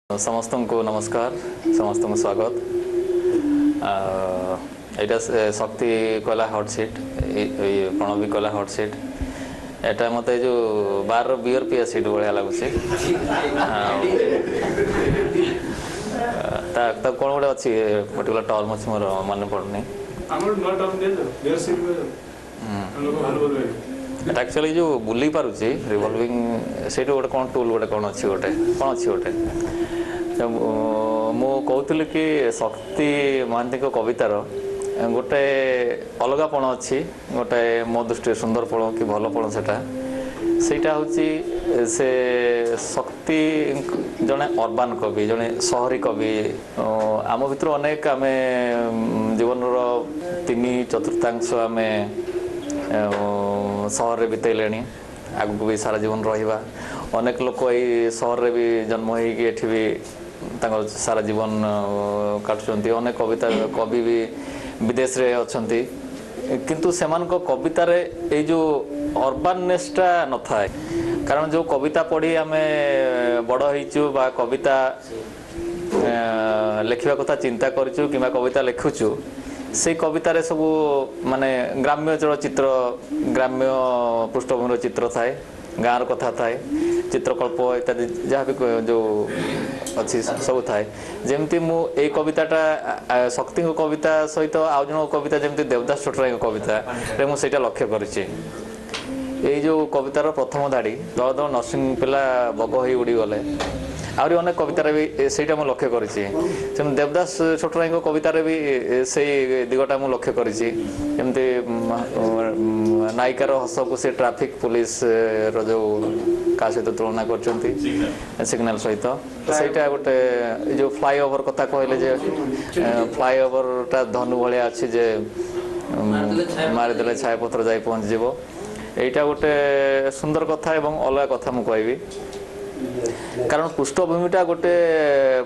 ସମସ୍ତଙ୍କୁ ନମସ୍କାର, ସମସ୍ତଙ୍କୁ ସ୍ୱାଗତ। ଏଇଟା ଶକ୍ତି କହିଲା ହଟ୍ ସିଟ୍, ଏଇ ପ୍ରଣବ ବି କହିଲା ହଟ୍ ସିଟ୍। ଏଇଟା ମୋତେ ଏଇ ଯେଉଁ ବାରର ବିୟର ପିଆ ସିଟ୍ ଭଳିଆ ଲାଗୁଛି। ଆଉ ତା କ'ଣ ଗୋଟେ ଅଛି, ପର୍ଟିକୁଲାର ଟର୍ମ ଅଛି, ମୋର ମନେ ପଡ଼ୁନି। ଆମର ନୂଆ ଟର୍ମ ଦିଆଯାଉ, ବିୟର ସିଟ୍ ଦିଆଯାଉ, ଲୋକ ଭଲ ଭଲ ପାଇବେ। ଏଟା ଆକ୍ଚୁଆଲି ଯେଉଁ ବୁଲି ପାରୁଛି, ରିଭଲଭିଂ, ସେଇଠୁ ଗୋଟେ କ'ଣ ଟୁଲ୍ ଗୋଟେ କ'ଣ ଅଛି, ଗୋଟେ କ'ଣ ଅଛି ଗୋଟେ। ତ ମୁଁ କହୁଥିଲି କି ଶକ୍ତି ମହାନ୍ତିଙ୍କ କବିତାର ଗୋଟେ ଅଲଗା ପଣ ଅଛି, ଗୋଟେ ମୋ ଦୃଷ୍ଟିରେ ସୁନ୍ଦର ପଣ କି ଭଲ ପଣ। ସେଇଟା ହେଉଛି ସେ ଶକ୍ତି ଜଣେ ଅର୍ବାନ କବି, ଜଣେ ସହରୀ କବି। ଆମ ଭିତରୁ ଅନେକ ଆମେ ଜୀବନର 3/4 ଆମେ ସହରରେ ବିତେଇଲେଣି, ଆଗକୁ ବି ସାରା ଜୀବନ ରହିବା। ଅନେକ ଲୋକ ଏଇ ସହରରେ ବି ଜନ୍ମ ହେଇକି ଏଠି ବି ତାଙ୍କ ସାରା ଜୀବନ କାଟୁଛନ୍ତି। ଅନେକ କବି ବି ବିଦେଶରେ ଅଛନ୍ତି, କିନ୍ତୁ ସେମାନଙ୍କ କବିତାରେ ଏଇ ଯେଉଁ ଅର୍ବାନନେସଟା ନଥାଏ। କାରଣ ଯେଉଁ କବିତା ପଢ଼ି ଆମେ ବଡ଼ ହେଇଛୁ ବା କବିତା ଲେଖିବା କଥା ଚିନ୍ତା କରିଛୁ କିମ୍ବା କବିତା ଲେଖୁଛୁ, ସେଇ କବିତାରେ ସବୁ ମାନେ ଗ୍ରାମ୍ୟ ଚିତ୍ର, ଗ୍ରାମ୍ୟ ପୃଷ୍ଠଭୂମିର ଚିତ୍ର ଥାଏ, ଗାଁର କଥା ଥାଏ, ଚିତ୍ରକଳ୍ପ ଇତ୍ୟାଦି ଯାହା ବି ଯେଉଁ ଅଛି ସବୁ ଥାଏ। ଯେମିତି ମୁଁ ଏଇ କବିତାଟା ଶକ୍ତିଙ୍କ କବିତା ସହିତ ଆଉ ଜଣଙ୍କ କବିତା, ଯେମିତି ଦେବଦାସ ଛୋଟରାୟଙ୍କ କବିତାରେ ମୁଁ ସେଇଟା ଲକ୍ଷ୍ୟ କରିଛି। ଏଇ ଯେଉଁ କବିତାର ପ୍ରଥମ ଧାଡ଼ି, ଦଳ ଦଳ ନର୍ସିଂ ପିଲା ବଗ ହୋଇ ଉଡ଼ିଗଲେ, ଆହୁରି ଅନେକ କବିତାରେ ବି ସେଇଟା ମୁଁ ଲକ୍ଷ୍ୟ କରିଛି। ସେମିତି ଦେବଦାସ ଛୋଟରାୟଙ୍କ କବିତାରେ ବି ସେଇ ଦିଗଟା ମୁଁ ଲକ୍ଷ୍ୟ କରିଛି। ଯେମିତି ନାୟିକାର ହସକୁ ସେ ଟ୍ରାଫିକ୍ ପୋଲିସର ଯେଉଁ କାହା ସହିତ ତୁଳନା କରିଛନ୍ତି, ସିଗ୍ନାଲ ସହିତ, ସେଇଟା ଗୋଟେ। ଏ ଯେଉଁ ଫ୍ଲାଇ ଓଭର କଥା କହିଲେ ଯେ ଫ୍ଲାଇ ଓଭରଟା ଧନୁ ଭଳିଆ ଅଛି ଯେ ମାରିଦେଲେ ଛାୟାପଥର ଯାଇ ପହଞ୍ଚିଯିବ। ଏଇଟା ଗୋଟେ ସୁନ୍ଦର କଥା ଏବଂ ଅଲଗା କଥା ମୁଁ କହିବି, କାରଣ ପୃଷ୍ଠଭୂମିଟା ଗୋଟେ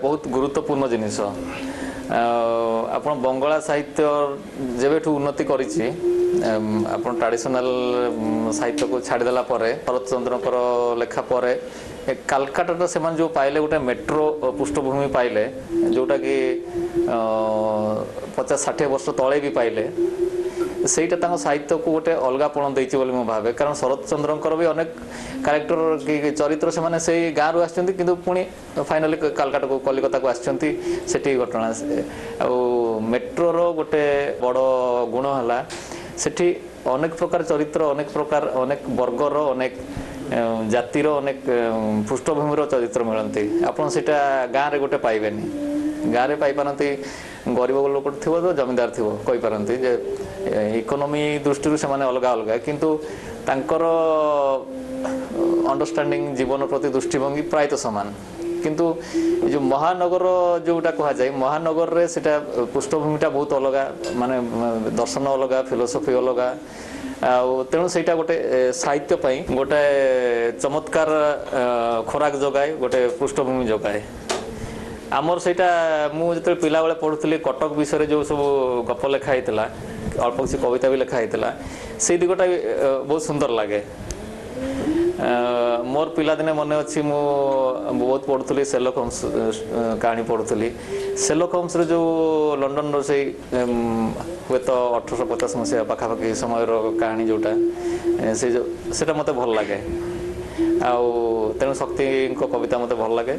ବହୁତ ଗୁରୁତ୍ୱପୂର୍ଣ୍ଣ ଜିନିଷ। ଆପଣ ବଙ୍ଗଳା ସାହିତ୍ୟ ଯେବେଠୁ ଉନ୍ନତି କରିଛି, ଆପଣ ଟ୍ରାଡ଼ିସନାଲ ସାହିତ୍ୟକୁ ଛାଡ଼ିଦେଲା ପରେ, ଶରତଚନ୍ଦ୍ରଙ୍କର ଲେଖା ପରେ, କାଲକାଟାଟା ସେମାନେ ଯେଉଁ ପାଇଲେ, ଗୋଟେ ମେଟ୍ରୋ ପୃଷ୍ଠଭୂମି ପାଇଲେ, ଯେଉଁଟାକି 50-60 ବର୍ଷ ତଳେ ବି ପାଇଲେ, ସେଇଟା ତାଙ୍କ ସାହିତ୍ୟକୁ ଗୋଟେ ଅଲଗା ପଣ ଦେଇଛି ବୋଲି ମୁଁ ଭାବେ। କାରଣ ଶରତଚନ୍ଦ୍ରଙ୍କର ବି ଅନେକ କ୍ୟାରେକ୍ଟର କି ଚରିତ୍ର ସେମାନେ ସେଇ ଗାଁରୁ ଆସିଛନ୍ତି, କିନ୍ତୁ ପୁଣି ଫାଇନାଲି କାଲକାଟାକୁ, କଲିକତାକୁ ଆସିଛନ୍ତି, ସେଠି ଘଟଣା। ଆଉ ମେଟ୍ରୋର ଗୋଟେ ବଡ଼ ଗୁଣ ହେଲା ସେଠି ଅନେକ ପ୍ରକାର ଚରିତ୍ର, ଅନେକ ପ୍ରକାର, ଅନେକ ବର୍ଗର, ଅନେକ ଜାତିର, ଅନେକ ପୃଷ୍ଠଭୂମିର ଚରିତ୍ର ମିଳନ୍ତି। ଆପଣ ସେଇଟା ଗାଁରେ ଗୋଟେ ପାଇବେନି। ଗାଁରେ ପାଇପାରନ୍ତି, ଗରିବ ଲୋକ ଥିବ ତ ଜମିଦାର ଥିବ, କହିପାରନ୍ତି ଯେ ଇକୋନୋମି ଦୃଷ୍ଟିରୁ ସେମାନେ ଅଲଗା ଅଲଗା, କିନ୍ତୁ ତାଙ୍କର ଅଣ୍ଡରଷ୍ଟାଣ୍ଡିଂ, ଜୀବନ ପ୍ରତି ଦୃଷ୍ଟିଭଙ୍ଗୀ ପ୍ରାୟତଃ ସମାନ। କିନ୍ତୁ ଏ ଯେଉଁ ମହାନଗର ଯେଉଁଟା କୁହାଯାଏ, ମହାନଗରରେ ସେଇଟା ପୃଷ୍ଠଭୂମିଟା ବହୁତ ଅଲଗା, ମାନେ ଦର୍ଶନ ଅଲଗା, ଫିଲୋସଫି ଅଲଗା। ଆଉ ତେଣୁ ସେଇଟା ଗୋଟେ ସାହିତ୍ୟ ପାଇଁ ଗୋଟେ ଚମତ୍କାର ଖୋରାକ ଯୋଗାଏ, ଗୋଟେ ପୃଷ୍ଠଭୂମି ଯୋଗାଏ ଆମର। ସେଇଟା ମୁଁ ଯେତେବେଳେ ପିଲାବେଳେ ପଢ଼ୁଥିଲି, କଟକ ବିଷୟରେ ଯେଉଁ ସବୁ ଗପ ଲେଖା ହେଇଥିଲା, ଅଳ୍ପ କିଛି କବିତା ବି ଲେଖା ହେଇଥିଲା, ସେଇ ଦିଗଟା ବି ବହୁତ ସୁନ୍ଦର ଲାଗେ। ମୋର ପିଲାଦିନେ ମନେ ଅଛି, ମୁଁ ବହୁତ ପଢ଼ୁଥିଲି, ସେଲୋକ ହୋମ୍ସ କାହାଣୀ ପଢ଼ୁଥିଲି। ସେଲୋକ ହୋମ୍ସର ଯେଉଁ ଲଣ୍ଡନର ସେଇ ହୁଏତ 1850 ମସିହା ପାଖାପାଖି ସମୟର କାହାଣୀ ଯେଉଁଟା, ସେ ଯେଉଁ ସେଇଟା ମୋତେ ଭଲ ଲାଗେ। ଆଉ ତେଣୁ ଶକ୍ତିଙ୍କ କବିତା ମୋତେ ଭଲ ଲାଗେ।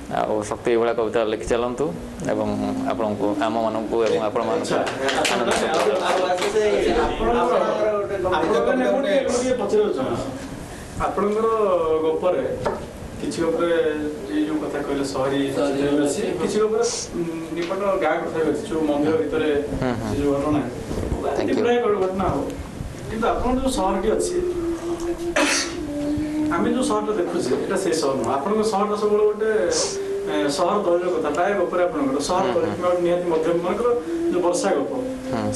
ଆଉ ଶକ୍ତି ଏଇଭଳିଆ କବିତା ଲେଖି ଚାଲନ୍ତୁ ଏବଂ ଆପଣଙ୍କୁ, ଆମମାନଙ୍କୁ ଏବଂ ଆପଣମାନଙ୍କୁ ଆନନ୍ଦିତ କରନ୍ତୁ। ଆପଣଙ୍କର ପଚାରିବାକୁ ଚାହୁଁଛି, ଆପଣଙ୍କର ଗପରେ, କିଛି ଗପରେ ଏଇ ଯୋଉ କଥା କହିଲେ ସହରୀ ଅଛି, କିଛି ଗପରେ ନିପଟ ଗାଁ କଥା ବି ଅଛି, ଯୋଉ ମନ୍ଦିର ଭିତରେ ସେ ଯୋଉ ଘଟଣା, Thank you. ପ୍ରାୟ ଘଟଣା ହବ। କିନ୍ତୁ ଆପଣଙ୍କ ଯୋଉ ସହରଟି ଅଛି, ଆମେ ଯୋଉ ସହରଟା ଦେଖୁଛେ, ଏଇଟା ସେଇ ସହର ନୁହଁ। ଆପଣଙ୍କ ସହରଟା ସବୁବେଳେ ଗୋଟେ ସହର ଦଳିର କଥା ପ୍ରାୟ ଗପରେ ଆପଣଙ୍କର ସହର ଦଳି କିମ୍ବା ନିହାତି ମଧ୍ୟମ ମନେକର ଯୋଉ ବର୍ଷା ଗପ,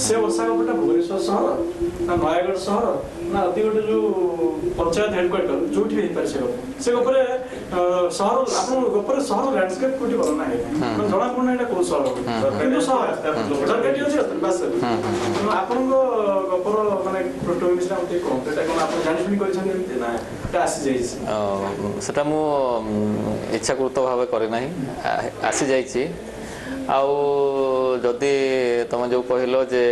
ସେ ବର୍ଷା ଗପଟା ଭୁବନେଶ୍ୱର ସହର ନା ନୟାଗଡ଼ ସହର ନା ଅତି ଗୋଟେ ଯୋଉ ପଞ୍ଚାୟତ ହେଡକ୍ୱାର୍ଟର, ଯୋଉଠି ବି ହେଇପାରେ ସେ ଗପ। ସେ ଗପରେ ସହର, ଆପଣଙ୍କ ଗପରେ ସହର ଲ୍ୟାଣ୍ଡସ୍କେପ୍ କୋଉଠି ବର୍ଣ୍ଣନା ହେଇନି, ମାନେ ଜଣା ପଡୁନି ଏଇଟା କୋଉ ସହର ବୋଲି। କିନ୍ତୁ ସହର ଝରକାଟି ଅଛି ରାସ୍ତାରେ, ବାସ୍। ତେଣୁ ଆପଣଙ୍କ ଗପର ମାନେ ପୃଷ୍ଠଭୂମି ବିଷୟରେ ଆମକୁ ଟିକେ କୁହନ୍ତୁ। ଏଇଟା କଣ ଆପଣ ଜାଣିଶୁଣି କରିଛନ୍ତି ଏମିତି ନା ଏଇଟା ଆସିଯାଇଛି? ସେଟା ମୁଁ ଇଚ୍ଛାକୃତ ଭାବେ କରିନାହିଁ, ଆସିଯାଇଛି। ଆଉ ଯଦି ତମେ ଯେଉଁ କହିଲ ଯେ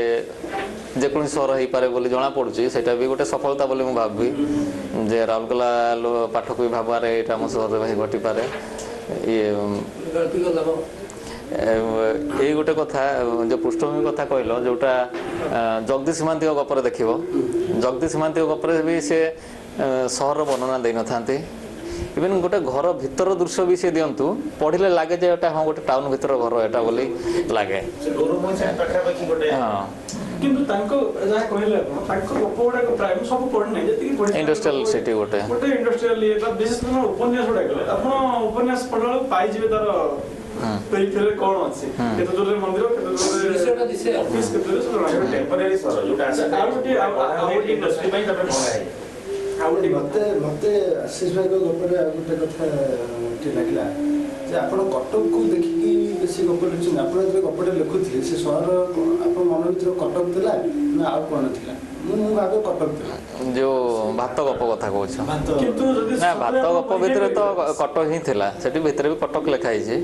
ଯେକୌଣସି ସହର ହେଇପାରେ ବୋଲି ଜଣାପଡ଼ୁଛି, ସେଇଟା ବି ଗୋଟେ ସଫଳତା ବୋଲି ମୁଁ ଭାବିବି, ଯେ ରାଉରକେଲା ପାଠକ ବି ଭାବରେ ଏଇଟା ଆମ ସହରରେ ଭାଇ ଘଟିପାରେ। ଇଏ ଗାଳ୍ପିକ ଲାଭ। ଏଇ ଗୋଟେ କଥା, ଯେଉଁ ପୃଷ୍ଠଭୂମି କଥା କହିଲ, ଯେଉଁଟା ଜଗଦୀଶ ମହାନ୍ତିଙ୍କ ଗପରେ ଦେଖିବ, ଜଗଦୀଶ ମହାନ୍ତିଙ୍କ ଗପରେ ବି ସେ ସହରର ବର୍ଣ୍ଣନା ଦେଇନଥାନ୍ତି। ଇଭେନ୍ ଗୋଟେ ଘର ଭିତର ଦୃଶ୍ୟ ବି ସେ ଦିଅନ୍ତୁ, ପଢ଼ିଲେ ଲାଗେ ଯେ ଏଟା ହଁ ଗୋଟେ ଟାଉନ୍ ଭିତର ଘର ଏଟା ବୋଲି ଲାଗେ। ସେ ଗୋରୁ ମଇଁଷି ପାଖାପାଖି ଗୋଟେ। ହଁ। କିନ୍ତୁ ତାଙ୍କ ଯାହା କହିଲେ ଆପଣ, ତାଙ୍କ ଗପ ଗୁଡାକ ପ୍ରାୟ ମୁଁ ସବୁ ପଢିନାହିଁ, ଯେତିକି ପଢିଛି Industrial city ଗୋଟେ। ଗୋଟେ ଇଣ୍ଡଷ୍ଟ୍ରିଆଲ ଇଏ ବା ବିଶେଷ କରି ଉପନ୍ୟାସ ଗୁଡାକ, ଆପଣ ଉପନ୍ୟାସ ପଢିଲା ବେଳକୁ ପାଇଯିବେ ତାର ପେରିଫେରିରେ କଣ ଅଛି, କେତେ ଦୂରରେ ମନ୍ଦିର, କେତେ ଦୂରରେ ଦୃଶ୍ୟଟା ଦିଶେ। ଅଫିସ, କେତେ ଦୂରରେ, ସବୁ ଜଣାପଡେ। ଟେମ୍ପୋରାରୀ ସହର ଯୋଉଟା ଆସେ ଆଉ ଗୋଟିଏ ଇଣ୍ଡଷ୍ଟ୍ରି ପାଇଁ, ତାପରେ ଭଙ୍ଗା ହେଇଯାଏ। ଆଉ ଗୋଟେ ମତେ ମତେ ଆଶିଷ ଭାଇଙ୍କ ଗପରେ ଆଉ ଗୋଟେ କଥା ଟିକେ ଲାଗିଲା ଯେ ଆପଣ କଟକକୁ ଦେଖିକି ବେଶୀ ଗପ ଲେଖୁଛନ୍ତି। ଆପଣ ଯେତେବେଳେ ଗପଟା ଲେଖୁଥିଲେ, ସେ ସହର ଆପଣ ମନ ଭିତରେ କଟକ ଥିଲା ନା ଆଉ କ'ଣ ଥିଲା? ମୁଁ ଭାବେ କଟକ ଥିଲା। ଯେଉଁ ଭାତ ଗପ କଥା କହୁଛ? ଭାତ। କିନ୍ତୁ ଯଦି ନା, ସତରେ ଭାତ ଆପଣ ଗପ ଭିତରେ ତ କହିବେ- କଟକ ହିଁ ଥିଲା। ସେଠି ଭିତରେ ବି କଟକ ଲେଖା ହେଇଛି,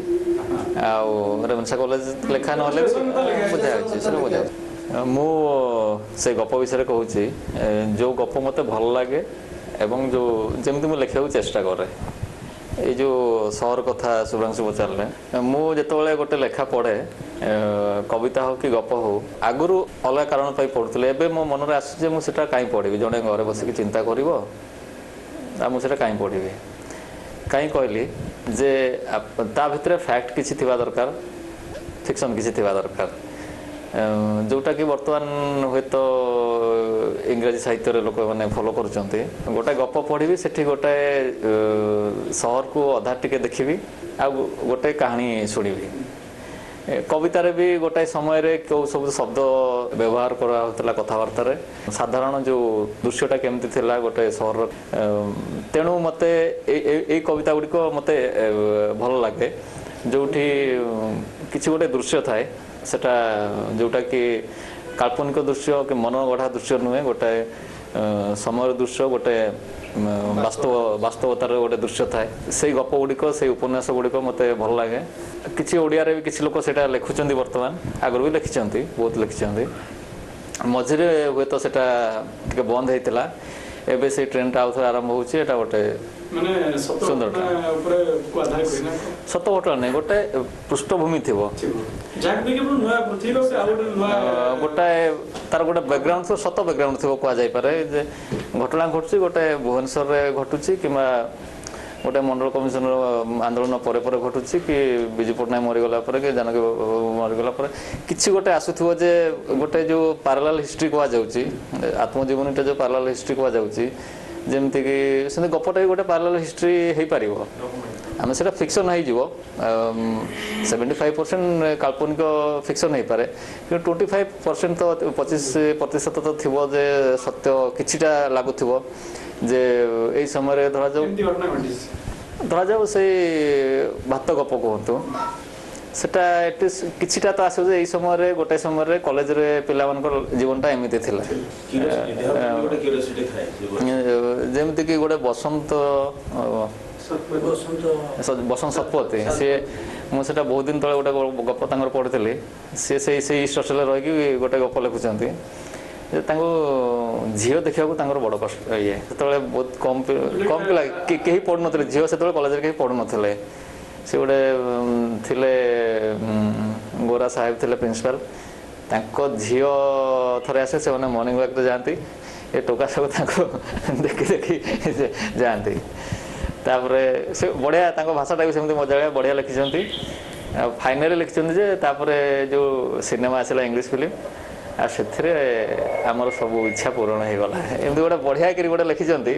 ଆଉ ରେଭେନ୍ସା କଲେଜ ଲେଖା ନହେଲେ ବି ବୁଝା ହେଉଛି, ସେଟା ବୁଝା ହେଉଛି। ମୁଁ ସେ ଗପ ବିଷୟରେ କହୁଛି, ଯେଉଁ ଗପ ମୋତେ ଭଲ ଲାଗେ ଏବଂ ଯେଉଁ ଯେମିତି ମୁଁ ଲେଖିବାକୁ ଚେଷ୍ଟା କରେ। ଏଇ ଯେଉଁ ସହର କଥା ଶୁଭ୍ରାଂଶୁ ପଚାରିଲେ, ମୁଁ ଯେତେବେଳେ ଗୋଟେ ଲେଖା ପଢ଼େ, କବିତା ହଉ କି ଗପ ହଉ, ଆଗରୁ ଅଲଗା କାରଣ ପାଇଁ ପଢ଼ୁଥିଲି। ଏବେ ମୋ ମନରେ ଆସୁଛି ଯେ ମୁଁ ସେଟା କାହିଁ ପଢ଼ିବି? ଜଣେ ଘରେ ବସିକି ଚିନ୍ତା କରିବ, ଆଉ ମୁଁ ସେଟା କାହିଁ ପଢ଼ିବି? କାହିଁ କହିଲି ଯେ ତା ଭିତରେ ଫ୍ୟାକ୍ଟ କିଛି ଥିବା ଦରକାର, ଫିକ୍ସନ୍ କିଛି ଥିବା ଦରକାର, ଯେଉଁଟାକି ବର୍ତ୍ତମାନ ହୁଏତ ଇଂରାଜୀ ସାହିତ୍ୟରେ ଲୋକମାନେ ଫଲୋ କରୁଛନ୍ତି। ଗୋଟେ ଗପ ପଢ଼ିବି, ସେଠି ଗୋଟେ ସହରକୁ ଅଧା ଟିକେ ଦେଖିବି ଆଉ ଗୋଟେ କାହାଣୀ ଶୁଣିବି। କବିତାରେ ବି ଗୋଟାଏ ସମୟରେ କେଉଁ ସବୁ ଶବ୍ଦ ବ୍ୟବହାର କରାହେଉଥିଲା କଥାବାର୍ତ୍ତାରେ, ସାଧାରଣ ଯେଉଁ ଦୃଶ୍ୟଟା କେମିତି ଥିଲା ଗୋଟେ ସହରର। ତେଣୁ ମୋତେ ଏଇ କବିତା ଗୁଡ଼ିକ ମୋତେ ଭଲ ଲାଗେ, ଯେଉଁଠି କିଛି ଗୋଟେ ଦୃଶ୍ୟ ଥାଏ, ସେଟା ଯେଉଁଟାକି କାଳ୍ପନିକ ଦୃଶ୍ୟ କି ମନ ଗଢ଼ା ଦୃଶ୍ୟ ନୁହେଁ, ଗୋଟାଏ ସମୟର ଦୃଶ୍ୟ, ଗୋଟେ ବାସ୍ତବତାର ଗୋଟେ ଦୃଶ୍ୟ ଥାଏ। ସେଇ ଗପ ଗୁଡ଼ିକ, ସେଇ ଉପନ୍ୟାସ ଗୁଡ଼ିକ ମୋତେ ଭଲ ଲାଗେ। କିଛି ଓଡ଼ିଆରେ ବି କିଛି ଲୋକ ସେଇଟା ଲେଖୁଛନ୍ତି ବର୍ତ୍ତମାନ, ଆଗରୁ ବି ଲେଖିଛନ୍ତି, ବହୁତ ଲେଖିଛନ୍ତି। ମଝିରେ ହୁଏତ ସେଟା ଟିକେ ବନ୍ଦ ହେଇଥିଲା, ଏବେ ସେଇ ଟ୍ରେଣ୍ଡଟା ଆଉ ଥରେ ଆରମ୍ଭ ହେଉଛି। ଏଇଟା ଗୋଟେ ମାନେ ସତ ସୁନ୍ଦର। ଘଟଣା ଉପରେ କୁ ଆଧାର କରି ନା କଣ? ସତ ଘଟଣା ନାହିଁ, ଗୋଟେ ପୃଷ୍ଠଭୂମି ଥିବ। ଥିବ, ଯାହାକୁ ନେଇକି ଆପଣ ନୂଆ ପୃଥିବୀ ଗୋଟେ ଆଉ ଗୋଟେ ନୂଆ ଗୋଟାଏ ତାର ଗୋଟେ ବ୍ୟାକଗ୍ରାଉଣ୍ଡ ଥିବ, ସତ ବ୍ୟାକଗ୍ରାଉଣ୍ଡ ଥିବ। କୁହାଯାଇପାରେ ଯେ ଘଟଣା ଘଟୁଛି ଗୋଟେ ଭୁବନେଶ୍ୱରରେ ଘଟୁଛି, କିମ୍ବା ଗୋଟେ ମଣ୍ଡଳ କମିଶନର ଆନ୍ଦୋଳନ ପରେ ପରେ ଘଟୁଛି, କି ବିଜୁ ପଟ୍ଟନାୟକ ମରିଗଲା ପରେ, କି ଜାନକୀ ବାବୁ ମରିଗଲା ପରେ କିଛି ଗୋଟେ ଆସୁଥିବ, ଯେ ଗୋଟେ ଯେଉଁ ପାରାଲାଲ ହିଷ୍ଟ୍ରି କୁହାଯାଉଛି, ଆତ୍ମଜୀବନୀଟା ଯେଉଁ ପାରାଲାଲ ହିଷ୍ଟ୍ରି କୁହାଯାଉଛି, ଯେମିତିକି ସେମିତି ଗପଟା ବି ଗୋଟେ ପାରାଲାଲ ହିଷ୍ଟ୍ରି ହେଇପାରିବ। ଆମେ ସେଇଟା ଫିକ୍ସନ୍ ହେଇଯିବ, 75% କାଳ୍ପନିକ ଫିକ୍ସନ୍ ହେଇପାରେ, କିନ୍ତୁ 25% ତ, 25% ତ ଥିବ ଯେ ସତ୍ୟ କିଛିଟା ଲାଗୁଥିବ ଯେ ଏଇ ସମୟରେ ଧରାଯାଉ ଏମିତି ଘଟଣା ଘଟିଛି। ଧରାଯାଉ ସେଇ ଭାତ ଗପ କୁହନ୍ତୁ, ସେଟା ଏଟଲିଷ୍ଟ କିଛିଟା ତ ଆସିବ ଯେ ଏଇ ସମୟରେ, ଗୋଟେ ସମୟରେ କଲେଜରେ ପିଲାମାନଙ୍କର ଜୀବନଟା ଏମିତି ଥିଲା। କ୍ୟୁରିଓସିଟି, ଦେହ ପ୍ରତି ଗୋଟେ କ୍ୟୁରିଓସିଟି ଥାଏ ସେ ବହି। ଯେମିତିକି ଗୋଟେ ବସନ୍ତ ବସନ୍ତ ବସନ୍ତ ଶତପଥୀ, ସିଏ ମୁଁ ସେଟା ବହୁତ ଦିନ ତଳେ ଗୋଟେ ଗପ ତାଙ୍କର ପଢ଼ିଥିଲି। ସିଏ ସେଇ ସେଇ ଇଷ୍ଟ ହଷ୍ଟେଲରେ ରହିକି ଗୋଟେ ଗପ ଲେଖୁଛନ୍ତି ଯେ ତାଙ୍କୁ ଝିଅ ଦେଖିବାକୁ ତାଙ୍କର ବଡ଼ କଷ୍ଟ। ଇଏ ସେତେବେଳେ ବହୁତ କମ୍ ପିଲା, କେହି ପଢ଼ୁନଥିଲେ ଝିଅ, ସେତେବେଳେ କଲେଜରେ କେହି ପଢ଼ୁନଥିଲେ। ସେ ଗୋଟେ ଥିଲେ, ଗୋରା ସାହେବ ଥିଲେ ପ୍ରିନ୍ସିପାଲ। ତାଙ୍କ ଝିଅ ଥରେ ଆସେ, ସେମାନେ ମର୍ଣ୍ଣିଂ ୱାକ୍ରେ ଯାଆନ୍ତି, ଏ ଟୋକା ସବୁ ତାଙ୍କୁ ଦେଖି ଦେଖି ସେ ଯାଆନ୍ତି। ତାପରେ ସେ ବଢ଼ିଆ, ତାଙ୍କ ଭାଷାଟା ବି ସେମିତି ମଜାଳିଆ, ବଢ଼ିଆ ଲେଖିଛନ୍ତି। ଆଉ ଫାଇନାଲି ଲେଖିଛନ୍ତି ଯେ ତାପରେ ଯେଉଁ ସିନେମା ଆସିଲା, ଇଂଲିଶ ଫିଲ୍ମ, ଆଉ ସେଥିରେ ଆମର ସବୁ ଇଚ୍ଛା ପୂରଣ ହେଇଗଲା। ଏମିତି ଗୋଟେ ବଢ଼ିଆ କରି ଗୋଟେ ଲେଖିଛନ୍ତି,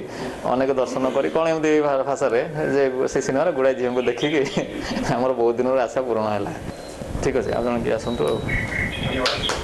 ଅନେକ ଦର୍ଶନ କରି କ'ଣ ଏମିତି ଭାଷାରେ ଯେ ସେ ସିନେମାରେ ଗୁଡ଼ାଏ ଝିଅଙ୍କୁ ଦେଖିକି ଆମର ବହୁତ ଦିନର ଆଶା ପୂରଣ ହେଲା। ଠିକ୍ ଅଛି, ଆଉ ଜଣେ କିଏ ଆସନ୍ତୁ ଆଉ। ଧନ୍ୟବାଦ।